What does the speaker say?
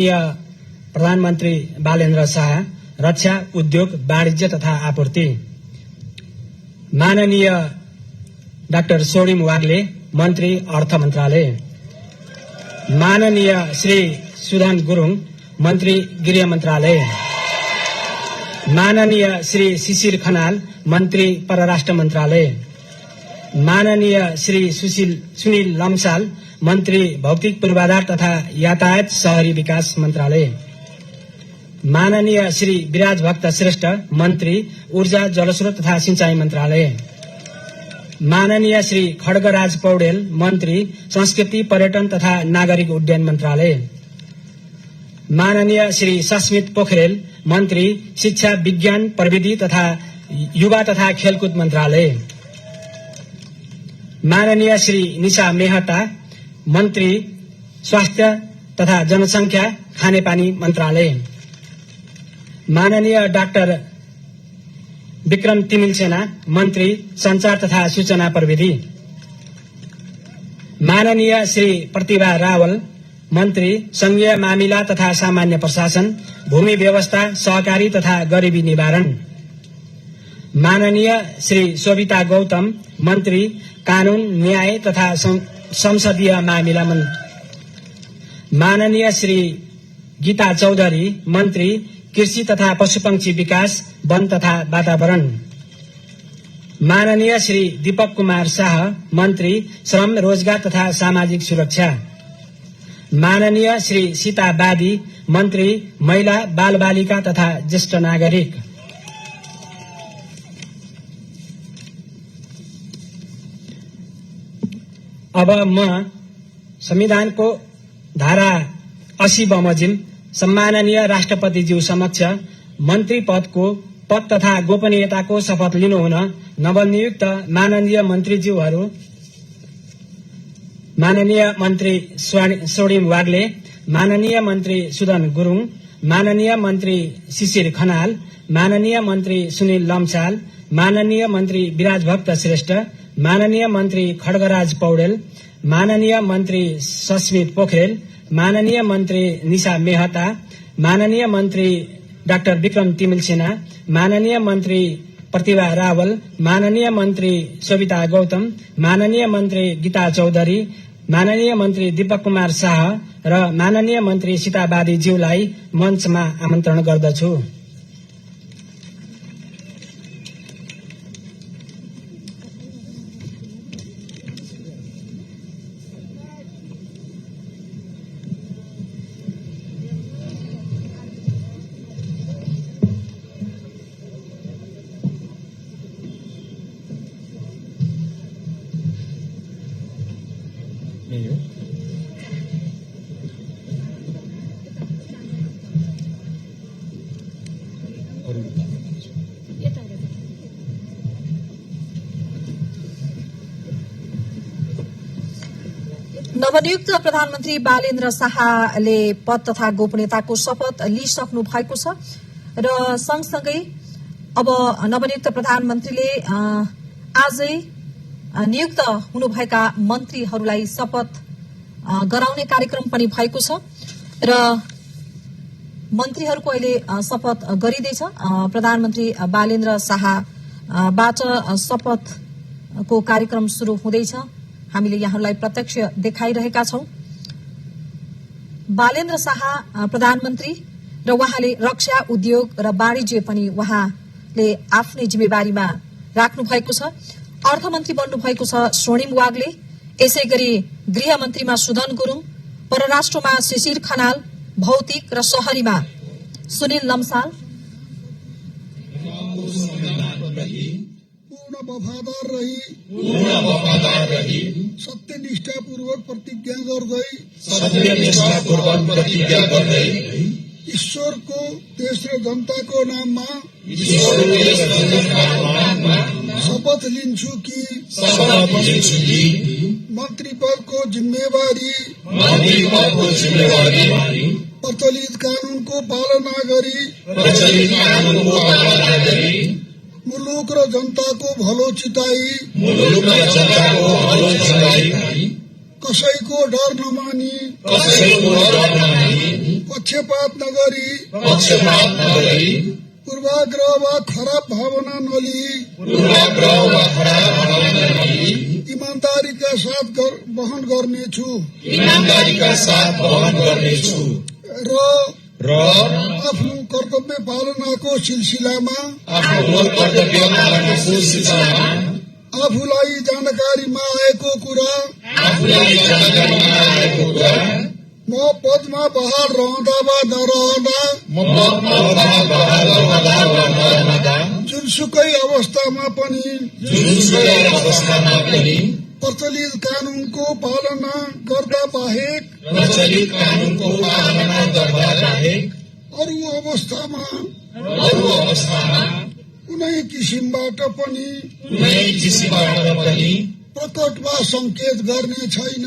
प्रधानमन्त्री बालेन्द्र शाह, रक्षा, उद्योग, वाणिज्य तथा आपूर्ति। माननीय डाक्टर सोडिम वाग्ले, मन्त्री, अर्थ मन्त्रालय। माननीय श्री सुधन गुरुङ, मन्त्री, गृह मन्त्रालय। माननीय श्री शिशिर खनाल, मन्त्री, परराष्ट्र मन्त्रालय। माननीय श्री सुनिल लम्साल, मन्त्री, भौतिक पूर्वाधार तथा यातायात शहरी विकास मन्त्रालय। माननीय श्री विराज भक्त श्रेष्ठ, मन्त्री, ऊर्जा, जलस्रोत तथा सिंचाई मन्त्रालय। माननीय श्री खड्गराज पौडेल, मन्त्री, संस्कृति, पर्यटन तथा नागरिक उड्डयन मन्त्रालय। माननीय श्री सस्मित पोखरेल, मन्त्री, शिक्षा, विज्ञान, प्रविधि तथा युवा तथा खेलकुद मन्त्रालय। माननीय श्री निशा मेहता, मन्त्री, स्वास्थ्य तथा जनसंख्या, खानेपानी मन्त्रालय। माननीय डाक्टर विक्रम तिमिलसेना, मन्त्री, संचार तथा सूचना प्रविधि। माननीय श्री प्रतिभा रावल, मन्त्री, संघीय मामिला तथा सामान्य प्रशासन, भूमि व्यवस्था, सहकारी तथा गरिबी निवारण। माननीय श्री शोभिता गौतम, मन्त्री, कानून, न्याय तथा संसदीय मामिला मन्त्री। माननीय श्री गीता चौधरी, मन्त्री, कृषि तथा पशुपक्षी विकास, वन तथा वातावरण। माननीय श्री दीपक कुमार शाह, मन्त्री, श्रम, रोजगार तथा सामाजिक सुरक्षा। माननीय श्री सीता बादी, मन्त्री, महिला, बाल बालिका तथा ज्येष्ठ नागरिक। अब म संविधानको धारा 80 बमोजिम सम्माननीय राष्ट्रपतिज्यू समक्ष मन्त्री पद तथा गोपनीयताको शपथ लिनुहुन नवनियुक्त माननीय मन्त्रीज्यूहरू, माननीय मन्त्री सोडिम वाग्ले, माननीय मन्त्री सुधन गुरुङ, माननीय मन्त्री शिशिर खनाल, माननीय मन्त्री सुनिल लम्साल, माननीय मन्त्री विराज भक्त श्रेष्ठ, माननीय मन्त्री खड्गराज पौडेल, माननीय मन्त्री सस्मित पोखरेल, माननीय मन्त्री निशा मेहता, माननीय मन्त्री डाक्टर विक्रम तिमिलसेना, माननीय मन्त्री प्रतिभा रावल, माननीय मन्त्री शोभिता गौतम, माननीय मन्त्री गीता चौधरी, माननीय मन्त्री दीपक कुमार शाह र माननीय मन्त्री सीताबादी ज्यूलाई मञ्चमा आमन्त्रण गर्दछु। नवनियुक्त प्रधानमन्त्री बालेन्द्र शाहले पद तथा गोपनीयताको शपथ लिइसक्नु भएको छ र सँगसँगै अब नवनियुक्त प्रधानमन्त्रीले आजै नियुक्त हुनुभएका मन्त्रीहरूलाई शपथ गराउने कार्यक्रम पनि भएको छ र मन्त्रीहरूको अहिले शपथ गरिँदैछ। प्रधानमन्त्री बालेन्द्र शाहबाट शपथको कार्यक्रम शुरू हुँदैछ। हामीले यहाँलाई प्रत्यक्ष देखाइरहेका छौं। बालेन्द्र शाह प्रधानमन्त्री र उहाँले रक्षा, उद्योग र वाणिज्य पनि उहाँले आफ्नै जिम्मेवारीमा राख्नु भएको छ। अर्थमन्त्री बन्नु भएको छ सोडिम वाग्ले, यसैगरी गृहमन्त्रीमा सुधन गुरुङ, परराष्ट्रमा शिशिर खनाल, भौतिक र शहरीमा सुनिल लम्साल। पूर्ण वफादार रही सत्यनिष्ठापूर्वक प्रतिज्ञा गर्दै ईश्वरको देश र जनताको नाममा शपथ लिन्छु कि मन्त्री पदको जिम्मेवारी प्रचलित कानूनको पालना गरी मुलुक र जनताको भलो चिताई कसैको डर नमानी पक्षपात नगरी पूर्वाग्रह वा खराब भावना नलिई ईमानदारीका साथ वहन गर्नेछु र आफ्नो कर्तव्य पालनाको सिलसिलामा आफूलाई जानकारीमा आएको कुरा म पदमा बहाल रहँदा वा नरहँदा जुनसुकै अवस्थामा पनि प्रचलित कानूनको पालना गर्दा बाहेक अरू अवस्थामा कुनै किसिमबाट पनि प्रकट वा संकेत गर्ने छैन।